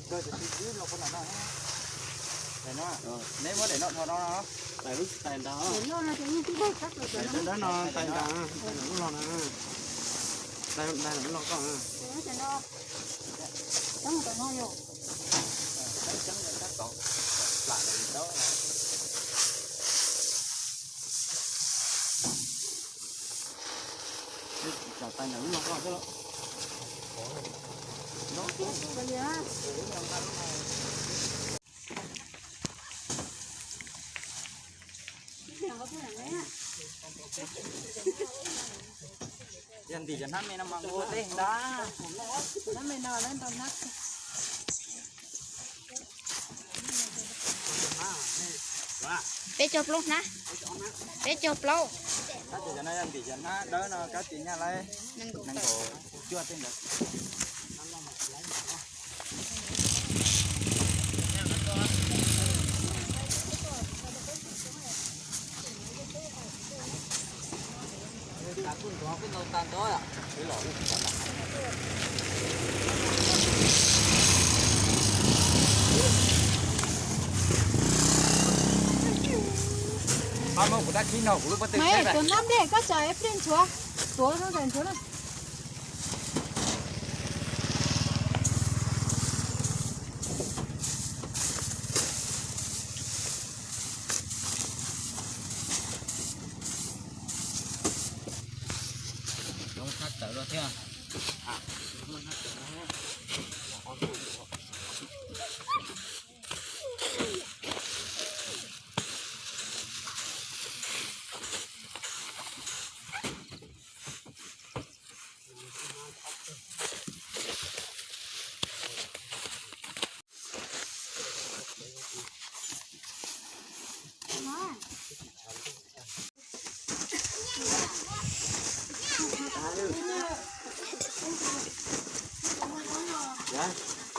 Neb muab daim no dhau no. Daim lub tais ntawd. Daim dawb dawb no tais ntawd, tais ntawm lub log na. Tais ntawm lub log koj na. Tais ntawm lub log koj xwb. Yog ntim cov hnab me no mas ua tej ntag. Hnab me no lawv ntau hnab. Peb caug plaub hnab. Peb caug plaub. Kab tias cov no yog ntim cov hnab dawb no kab tias nyaj lawm nees nkaum cuaj tej ntawd. Tus hnab nplej koj tso ib pliag nchuav, tuav rau ntawm nchuav na.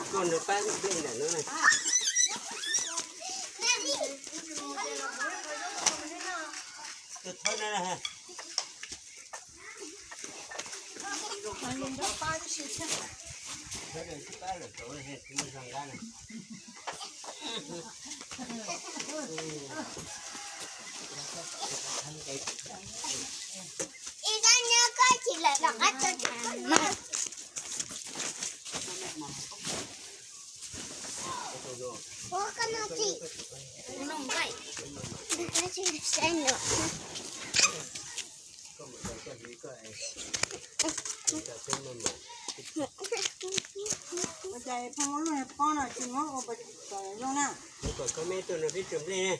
Koj nrog pab nplej ntawm no na. Koj thawb na. Ua cas pheej muab lub niag pob no tsis muab ua kom zoo na. Kom koj me tuaj nrog peb tso nplej ne.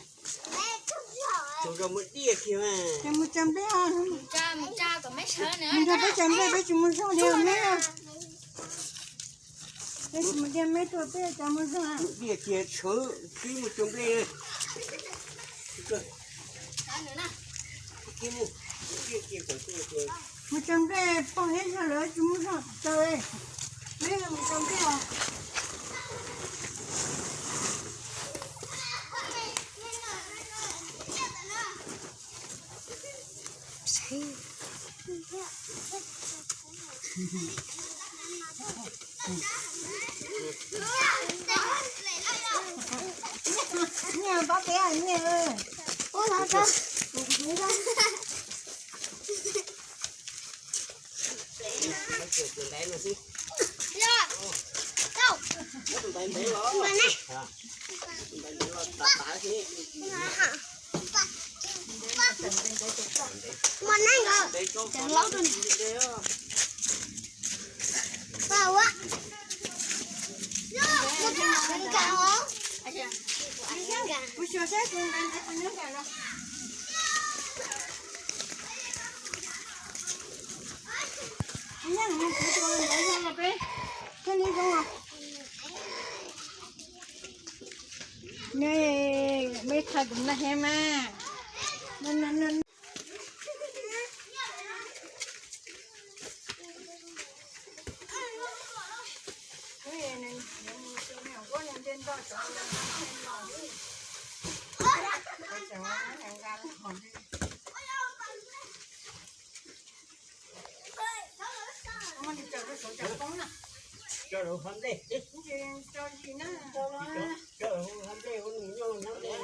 Tso mus diaj kiag mas. Ces mus tso nplej os. Mus nrog peb tso nplej, peb tsis mus zog li me. Peb tsis mus diaj, me tuaj peb tsis mus zog. Mus diaj kiag tshwv, peb mus tso nplej. Mus tso nplej pog thiab zog lawv tsis mus zog tso, peb mus tso nplej os. Nyiaj pab peb nyiaj. Nej, nej thaij tus mlaj hiab mas. Tso hauv nplej. Tso zis na. Tso hauv nplej, hauv nws nyob hauv nplej.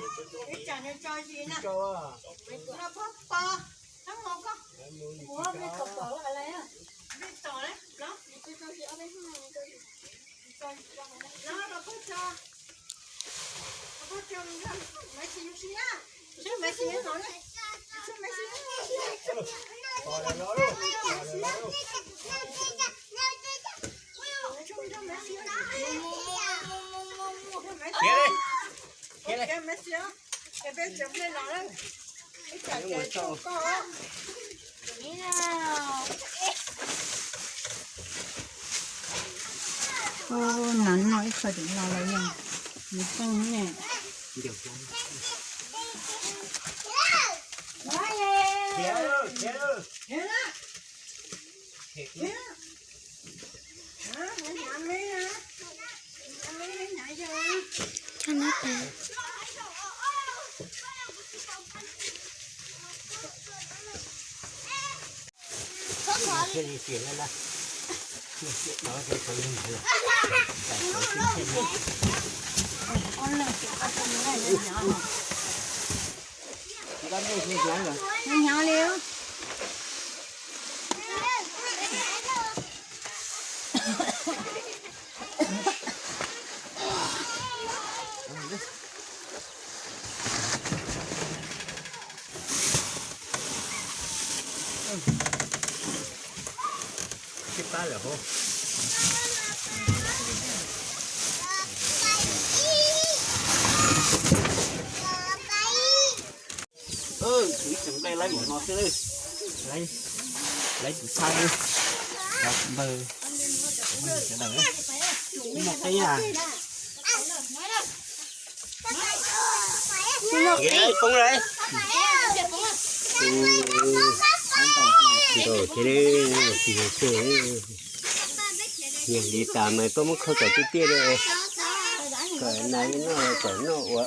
Ib tsam nws tso zis na. Tso. Nws kuj no phob pos. Txhob mus koj. Ua me kom pom lawm. Me tom na. Los, los phob tso. Los phob tso, Maiv Xis mus si na. Maiv Xis mus na. Maiv Xis. Ub, nas no ib qho tim no los yog nws poob ne. Hnyav li. Tsis pab lawm hov. Ib tsoom nplej laib mus no xwb, laib tus txhab, npawg sawv daws, muaj qeb a. Poob lawm. Nkaus thiab, tig xwb. Yog li tas mas koj muab khaws kom tiaj tiaj li, kom nas noj kom noj ua.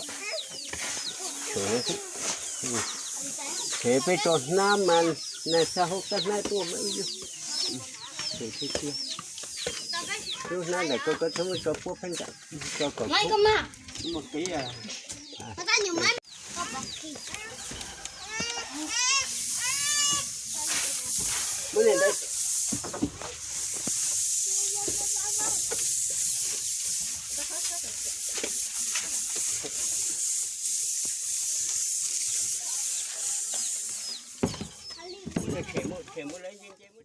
Ces peb tso hnab mas nas txha hauv kab hnab tuaj mas ib yug. Lub hnab ntawm koj, koj txhob muab tso puab pheej ntawm, tso kom muaj qib. Muab niam ntawd. Tshem mus, tshem mus lawv nce nce.